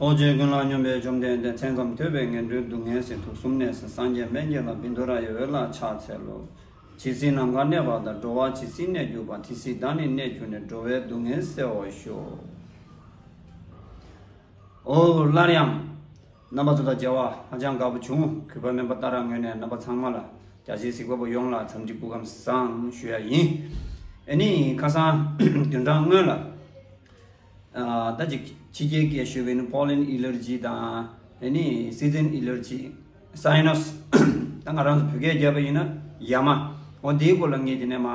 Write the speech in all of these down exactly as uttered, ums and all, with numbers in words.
ཐུགས་རྗེ་ཀུན་ལ་སྙོམས་པའི་བཅོམ་ལྡན་འདས། མཚན་ཙམ་ཐོས་པས་ངན་འགྲོའི་སྡུག་བསྔལ་སེལ། དུག་གསུམ་ནད་སེལ་སངས་རྒྱས་སྨན་གྱི་བླ། བཻ་ཌཱུརྱ་ཡི་འོད་ལ་ཕྱག་འཚལ་ལོ། ཇི་སྲིད་ནམ་མཁའ་གནས་པ་དང་། འགྲོ་བ་ཇི་སྲིད་གནས་གྱུར་པ། དེ་སྲིད་བདག་ནི་གནས་གྱུར་ནས། འགྲོ་བའི་སྡུག་བསྔལ་སེལ་བར་ཤོག། ཨོ་སླར་ཡང་རྣམ་པ་ཚོ་དང་མཇལ་བ་ཧ་ཅང་དགའ་པོ་བྱུང་། གུས་པ་སྨན་པ་ཏཱ་ར་ངོས་ནས་རྣམ་པ་ཚང་མ་ལ། རྒྱ་ཆེའི་གཟིགས་པ་པོ་ཡོངས་ལ་འཚམས་འདྲི་སྐུ་ཁམས་བཟང་ཞུ་ཡ་ཡིན། ཨ་ནི་ཁ་སང་བདུན་ཕྲག་སྔོན་ལ། ཨ་ད་ཅིག་ཕྱི་རྒྱལ་སྐད་ཞུས་པའི་ནི་པོ་ལན་ཨེ་ལར་ཇི་དང་། ཨ་ནི་སི་ཛན་ཨེ་ལར་ཇི། སའི་ནོ་སི། ད་ང་རང་ཚོ་བོད་སྐད་བརྒྱབ་པ་ཡིན་ན་ཡ་མ། འོ་དེའི་སྐོར་ལ་ངས་དེ་ནས་མ་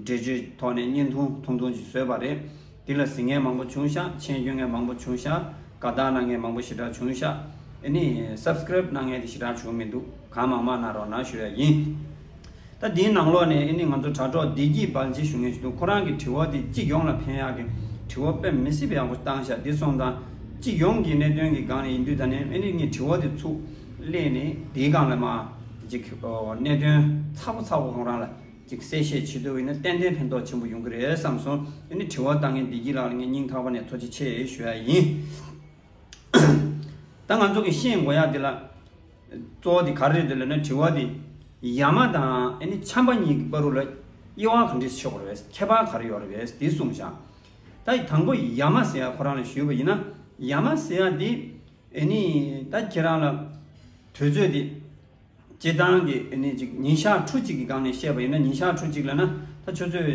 འགྲེལ་བརྗོད་ཐོག་ནས་བརྙན་ཐུང་ཐུང་ཐུང་ཅིག་བཟོས་པ་རེད། དེ་ལ་གཟིགས་མཁན་མང་པོ་བྱུང་ཤག་མཆན་སྐྱོན་མཁན་མང་པོ་བྱུང་ཤག་དགའ་རྟགས་གནང་མཁན་མང་པོ་ཞེ་དྲག་བྱུང་ཤག་ཨ་ནི་སབ་སི་ཀ་རེབ་གནང་མཁན་དེ་ཞེ་དྲག་བྱུང་མི་འདུག་གང་མང་མང་གནང་རོགས་གནང་ཞུ་ཡ་ཡིན། ད་དེའི་ནང་ལོགས་ནས་ཨ་ནི་ང་ཚོ་དྲ་གྲོགས་བདེ་སྐྱིད་སྦལ་ཆེ་ཞུ་མཁན་ཞིག་འདུག་ཁོ་རང་གི་དྲི་བ་དེ་སྤྱི་ཡོངས་ལ་ཕན་ཡག་གི་དྲི་བ་དཔེ་མི་སྲིད་པའི་ཡག་པོ་བཏང་ཤག་དེ་སོང་ཙང་སྤྱི་ཡོངས་ཀྱི་གནད་དོན་གྱི་སྒང་ནས་ཡིན་དུས། ད་ནས་ཨ་ནི་ངས་དྲི་བ་དེ་ཚུར་གླས་ནས་དེའི་སྒང་ལ་མ་ཅིག་གནད་དོན་ཚ་པོ་ཚ་པོ་ཁོང་རང་ལ་ཅིག་གསལ་བཤད་བྱེད་ཐུབ་ཡིན་ན་ཏན་ཏན་ཕན་ཐོགས་ཆེན་པོ་ཡོང་གི་རེད་བསམ་སོང་། ཨ་ནི་དྲི་བ་བཏང་མཁན་བདེ་སྐྱིད་ལགས་ལ་ངས་སྙིང་ཐག་པ་ནས་ཐུགས་རྗེ་ཆེ་ཞུ་ཡ་ཡིན། ད་ང་ཚོ་གི་ཤེས་དགོས་ཡ་དེ་ལ། གཙོ་བོ་དེ་ག་རེ་རེད་ལབ་ན། དྲི་བ་དེ་ཡ་མ་དང་ཨ་ནི་ཆམ་པ་གཉིས་ཀྱི་བར་ལ་དབྱེ་བ་ག་འདྲས་ཆགས་དགོས་རེད། ཁྱད་པར་ག་རེ་ཡོད་རེད་དེ་གསུངས་ཤག་ད་དང་པོ་ཡ་མ་ཟེར་ཡ་ཁོ་རང་ལ་ཞུས་པ་ཡིན་ན། ཡ་མ་ཟེར་ཡ་དེ་ཨ་ནི་ད་ཁྱེད་རང་ལ་དུས་ཚོད་དེ། སྤྱིར་བཏང་གི་ཨ་ནི་ཅིག་ཉིན་ཞག་ཕྲུགས་གཅིག་གི་སྒང་ནས་བཤད་པ་ཡིན་ན། ཉིན་ཞག་ཕྲུགས་གཅིག་ལབ་ན་ད་ཆུ་ཚོད་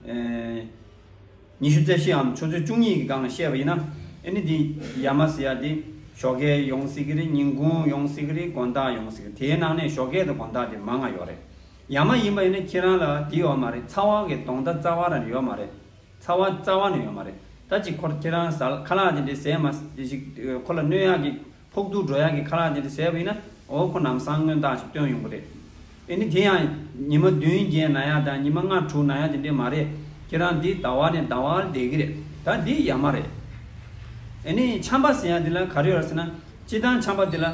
ཨེ་ཉི་ཤུ་རྩ་བཞིའམ་ཆུ་ཚོད་བཅུ་གཉིས་ཀྱི་སྒང་ལ་བཤད་པ་ཡིན་ན། ཨ་ནི་འདི་ཡ་མ་ཟེར་ཡ་འདི་ཞོགས་ཀས་ཡོང་སྲིད་ཀྱི་རེད། ཉིན་གུང་ཡོང་སྲིད་ཀྱི་རེད། དགོང་དག་ཡོང་སྲིད་ཀྱི་རེད། དེའི་ནང་ནས་ཞོགས་ཀས་དང་དགོང་དག་དེ་མང་ང་ཡོད་རེད། ཡ་མ་ཡིན་པ་ཡིན་ན་ཁྱེད་རང་ལ་འདི་ཡོད་མ་རེད། ཚ་བ་གི་གདོང་མདའ་རྩ་བ་རང་ཡོད་མ་རེད། ཚ་བ་རྩ་བ་ནས་ཡོད་མ་རེད། ད་ཅིག་ཁོར་ཁྱེད་རང་ཟ་ཁ་ལག་དེ་འདྲས་ཟས་མ་ཅིག་ཁོ་ལ་གནོད་ཡག་གི་ཕོག་ཐུག་འགྲོ་ཡག་གི་ཁ་ལག་དེ་འདྲས་ཟས་པ་ཡིན་ན། འོ་ཁོ་ལམ་སང་སྔོན་རྟགས་ཤིག་སྟོན་ཡོང་གི་རེད། ཨེ་ནི་དེ་ཡང་ཉི་མ་བདུན་བརྒྱད་ན་ཡག་དང་ཉི་མ་ལྔ་དྲུག་ན་ཡག་དེ་འདྲས་མ་རེད། ཁྱེད་རང་འདི་ཟླ་བ་ནས་ཟླ་བར་བསྡད་ཀྱི་རེད། ད་འདི་ཡ་མ་རེད། ཨེ་ནི་ཆམ་པ་ཟེར་ཡག་འདི་ལ་ག་རེ་ཡོད་རེད་ཟེར་ན། སྤྱིར་བཏང་ཆམ་པ་འདི་ལ་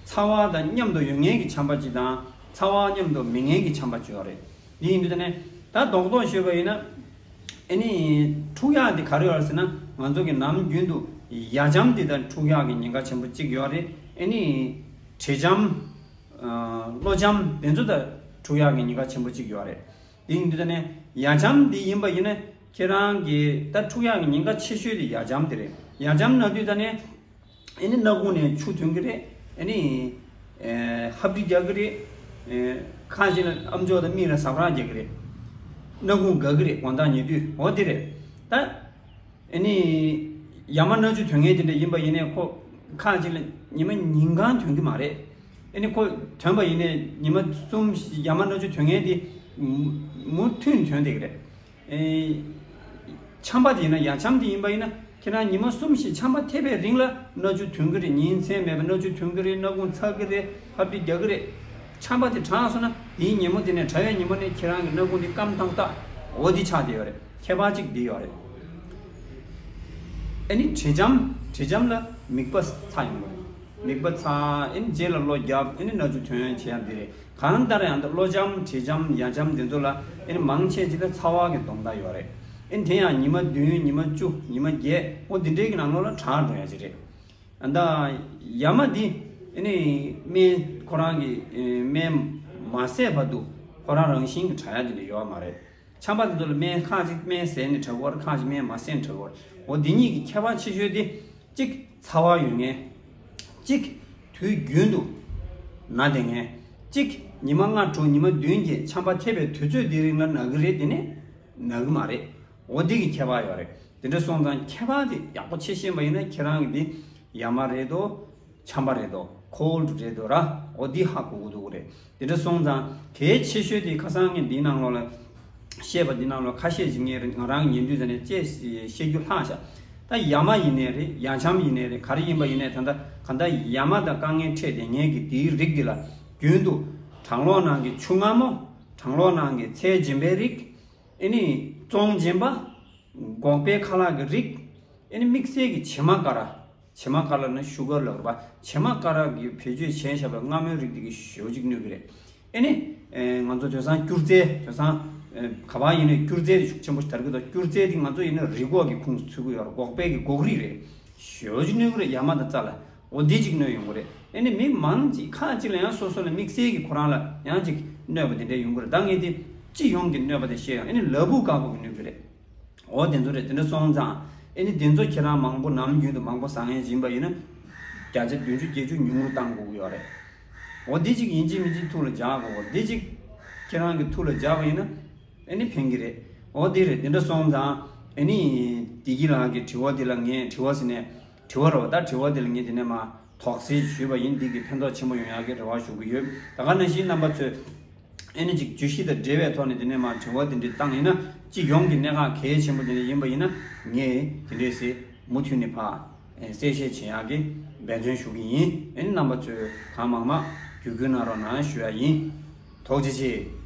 ཚ་བ་དང་མཉམ་དུ་ཡོད་མཁན་གྱི་ཆམ་པ་གཅིག་དང་ཚ་བ་མཉམ་དུ་མེད་མཁན་གྱི་ཆམ་པ་གཅིག་ཡོད་རེད། འདི་ཡིན་དུས་ད་ནས་ད་རྡོག་རྡོག་ཞུས་པ་ཡིན་ན། ཨེ་ནི་འཁྲུག་ཡག་འདི་ག་རེ་ཡོད་རེད་ཟེར་ན། ང་ཚོ་གི་ནམ་རྒྱུན་དུ་ཡ་ཆམ་འདི་དང་འཁྲུག་ཡག་གི་ཉེན་ཁ་ཆེན་པོ་གཅིག་ཡོད་རེད། ཨེ་ནི་དྲི་ཆམ། ཨ་གློ་ཆམ་དེ་ཚོ་དང་འཁྲུག་ཡག་གི་ཉེན་ཁ་ཆེན་པོ་གཅིག་ཡོད་རེད། དེ་ཡིན་དུས་ད་ནས་ཡ་ཆམ་འདི་ཡིན་པ་ཡིན་ན་ཁྱེད་རང་གི་ད་འཁྲུག་ཡག་གི་ཉེན་ཁ་ཆེ་ཤོས་དེ་ཡ་ཆམ་དེ་རེད། ཡ་ཆམ་ན་དུས་ད་ནས། ཨེ་ནི་སྣ་ཁུང་ནས་ཆུ་ཐོན་གྱི་རེད། ཨེ་ནི་ཨེ་ཧབ་དྲི་རྒྱག་གི་རེད། ཨེ་ཁ་ཅིག་ལ་ཨམ་ཅོག་དང་མིག་ལ་ཟ་འཕྲུག་རྒྱག་གི་རེད། སྣ་ཁུང་འགག་གི་རེད། དགོང་དག་ཉལ་དུས་འོ་དེ་རེད། ད་ཨེ་ནི་ཡ་མ་སྣ་ཆུ་ཐོན་མཁན་དེ་འདྲ་ཡིན་པ་ཡིན་ནའི་ཁོ་ཁ་ཅིག་ལ་ཉི་མ་ཉིན་གང་ཐོན་གྱི་མ་རེད། ཨེ་ནི་ཁོ་ཐོན་པ་ཡིན་ནའི་ཉི་མ་གསུམ་ཡ་མ་སྣ་ཆུ་ཐོན་མཁན་དེ་མུ་མཐུད་ཐོན་བསྡད་ཀྱི་རེད། ཨེ་ཆམ་པ་དེ་ཡིན་ན་ཡ་ཆམ་དེ་ཡིན་པ་ཡིན་ན་ཁྱེད་རང་ཉི་མ་གསུམ་བཞི་ཆམ་པ་ཐེབས་པའི་རིང་ལ་སྣ་ཆུ་ཐོན་གྱི་རེད། ཉིན་མཚན་མེད་པར་སྣ་ཆུ་ཐོན་གྱི་རེད། སྣ་ཁུང་ཚ་གི་རེད། ཧབ་དྲི་རྒྱག་གི་རེད། ཆམ་པ་དེ་དྲག་སོང་ན་དེའི་ཉིན་མོ་དེ་ནས་དྲ་བའི་ཉིན་མོ་ནས་ཁྱེད་རང་གི་སྣ་ཁུང་དེ་སྐམ་ཐང་ཐག་འོ་དེ་ཆགས་བསྡད་ཡོད་རེད། ཁྱད་པར་གཅིག་འདི་ཡོད་རེད། ཨེ་ནི་དྲི་ཆམ། དྲི་ཆམ་ལ་མིད་པ་ཚ་ཡོང་གི་རེད། མིད་པ་ཚ། ཨེ་ནི་རྗེས་ལ་གློ་རྒྱབ། ཨེ་ནི་སྣ་ཆུ་ཐོན་བྱེད་ཡ་འདི་རེད། གང་ལྟར་ཡང་ད་གློ་ཆམ་དྲི་ཆམ་ཡ་ཆམ་འདི་ཚོ་ལ་ཨེ་ནི་མང་ཆེ་ཅིག་ད་ཚ་བ་གི་གདོང་མདའ་ཡོད་རེད། ཨེ་ནི་དེ་ཡང་ཉི་མ་བདུན་ཉི་མ་བཅུ་ཉི་མ་བརྒྱད་འོ་འདི་འདྲའི་གི་ནང་ལོགས་ལ་དྲག་འགྲོ་ཡ་ཅིག་རེད། ཨ་ད་ཡ་མ་འདི་ཨེ་ནི་སྨན་ཁོ་རང་གི་ཨེ་སྨན་མ་བཟས་བར་དུ་ཁོ་རང་རང་བཞིན་གྱི་དྲག་ཡ་འདི་འདྲ་ཡོད་མ་རེད། ཆམ་པ་འདི་ཚོ་ལ་སྨན་ཁག་ཅིག་སྨན་བཟས་ནས་དྲག་གི་ཡོད་རེད། ཁག་ཅིག་སྨན་མ་བཟས་ནས་དྲག་གི་ཡོད་རེད། འོ་འདི་གཉིས་ཀྱི་ཁྱད་པར་ཆེ་ཤོས་དེ་གཅིག་ཚ་བ་ཡོད་མཁན། གཅིག་དུས་རྒྱུན་དུ་ན་བསྡད་མཁན། གཅིག་ཉི་མ་ལྔ་དྲུག་ཉི་མ་བདུན་བརྒྱད་ཆམ་པ་ཐེབས་པའི་དུས་ཚོད་འདིའི་རིང་ལ་ན་གི་རེད། དེ་ནས་ན་གི་མ་རེད། འོ་འདི་གི་ཁྱད་པར་ཡོད་རེད། དེ་འདྲ་སོང་ཙང་ཁྱད་པར་དེ་ཡག་པོ་ཕྱེ་ཤེས་པ་ཡིན་ན་ཁྱེད་རང་གི་འདི་ཡ་མ་རེད་དོ། ཆམ་པ་རེད་དོ། ཁོལ་ཌི་རེད་དོ་ར། འོ་འདི་ཧ་གོ་གི་འདུག་རེད། དེ་འདྲ་སོང་ཙང་གལ་ཆེ་ཤོས་དེ་ཁ་སང་ངས་འདིའི་ནང་ལོགས་ལ་བཤད་པ་འདི་ནང་ལོགས་ཁ་ཤས་ཅིག་ངས་ང་རང་ཉན་དུས་ཙ་ནས་བཅས་བཤད་རྒྱུ་ལྷག་ཤག་ད་ཡ་མ་ཡིན་ནའི་རེད། ཡ་ཆམ་ཡིན་ནའི་རེད། ག་རེ་ཡིན་པ་ཡིན་ནའི་ད་ལྟ་ག་ད་ཡ་མ་དང་དཀའ་ངལ་འཕྲད་བསྡད་མཁན་གྱི་དེའི་རིགས་འདི་ལ་རྒྱུན་དུ་གྲང་གློག་ནང་གི་ཆུ་མངར་མོ། གྲང་གློག་ནང་གི་ཚལ་སྦྱིན་པའི་རིགས། ཨེ་ནི་བཙོང་སྦྱིན་པ། སྒོག་པའི་ཁ་ལག་གི་རིགས། ཨེ་ནི་དམིགས་བསལ་གྱི་བྱེ་མ་ཀ་ར། བྱེ་མ་ཀ་ར་ནི་ཤུ་གར་ལབ་རེད་པ། བྱེ་མ་ཀ་ར་གི་བེད་སྤྱོད་བྱས་བཞག་པའི་མངར་མོའི་རིགས་དེ་གི་ཞེ་པོ་ཅིག་གནོད་ཀྱི་རེད། ཨེ་ནི། ཨེ་ང་ཚོ་དེང་སང་སྐྱུར་རྫས། དེང་སང་། ཨེ་ག་པར་ཡིན་ནའི་སྐྱུར་རྫས་དེ་ཤུགས་ཆེན་པོ་ཞིག་དར་གྱི་འདུག་སྐྱུར་རྫས་དེ་ང་ཚོ་ཡིན་ན་རི་སྒོག་གི་ཁོངས་སུ་ཚུད་ཀྱི་ཡོད་རེད། སྒོག་པའི་གི་སྒོག་རིགས་རེད། ཞེ་པོ་ཅིག་གནོད་ཀྱི་རེད། ཡ་མ་དང་ཙ་ལ། འོ་འདི་ཅིག་གནོད་ཡོང་གི་རེད། ཨེ་ནི་མི་མང་ཅིག་ཁག་ཅིག་ལ་ཡང་སོ་སོ་ལ་དམིགས་བསལ་གྱི་ཁོ་རང་ལ་ཡང་ཅིག་གནོད་པ་དེ་འདྲ་ཡོང་གི་རེད། ད་ངས་དེ་སྤྱི་ཡོངས་ཀྱི་གནོད་པ་དེ་བཤད་ཡང་ཨེ་ནི་ལ་ཕུག་དཀར་པོ་གི་གནོད་ཀྱི་རེད། འོ་དེ་ཚོ་རེད། དེ་འདྲ་སོང་ཙང་ཨེ་ནི་དེ་ཚོ་ཁྱེད་རང་མང་པོ་ནམ་རྒྱུན་དུ་མང་པོ་ཟ་མཁན་ཡིན་པ་ཡིན་ན་བརྒྱ་ཆ་བདུན་ཅུ་བརྒྱད་ཅུ་ཉུང་རུ་བཏང་དགོས་ཀྱི་ཡོད་རེད། འོ་འདི་གཅིག་ཡིན་གཅིག་མིན་གཅིག་ཐུགས་ལ་འཇགས་དགོས། འོ་འདི་གཅིག་ཁྱེད་རང་གི་ཐུགས་ལ་འཇགས་པ་ཡིན་ན་ཨེ་ནི་ཕན་གྱི་རེད། འོ་འདི་རེད། དེ་འདྲ་སོང་ཙང་ཨེ་ནི་བདེ་སྐྱིད་ལགས་ཀྱི་དྲི་བ་འདི་ལ་ངས་དྲི་བ་ཟེར་ནས་དྲི་བ་རེད་བ། ད་དྲི་བ་འདི་ལ་ངས་དེ་ནས་མ་དོགས་སེལ་ཞུས་པ་ཡིན། འདི་གི་ཕན་ཐོགས་ཆེན་པོ་ཡོང་ཡག་གི་རེ་བ་ཞུ་གི་ཡོད། ད་ག་ནང་བཞིན་རྣམ་པ་ཚོས་ཨེ་ནི་ཅིག་བརྗོད་གཞི་དང་འབྲེལ་བའི་ཐོག་ནས་དེ་ནས་མ་དྲི་བ་དེ་འདྲས་བཏང་ཡིན་ན་སྤྱི་ཡོངས་ཀྱི་གནད་འགག་གལ་ཆེན་པོ་དེ་འདྲས་ཡིན་པ་ཡིན་ན་ངས་དེ་འདྲས་སེ་མུ་མཐུད་ནས་ཕར་གསལ་བཤད་བྱེད་ཡག་གི་འབད་བརྩོན་ཞུ་གི་ཡིན། ཨེ་ནི་རྣམ་པ་ཚོས་གང་མང་མང་བརྒྱུད་སྐུལ་གནང་རོགས་གནང་ཞུ་ཡ་ཡིན། ཐུགས་རྗེ་ཆེ།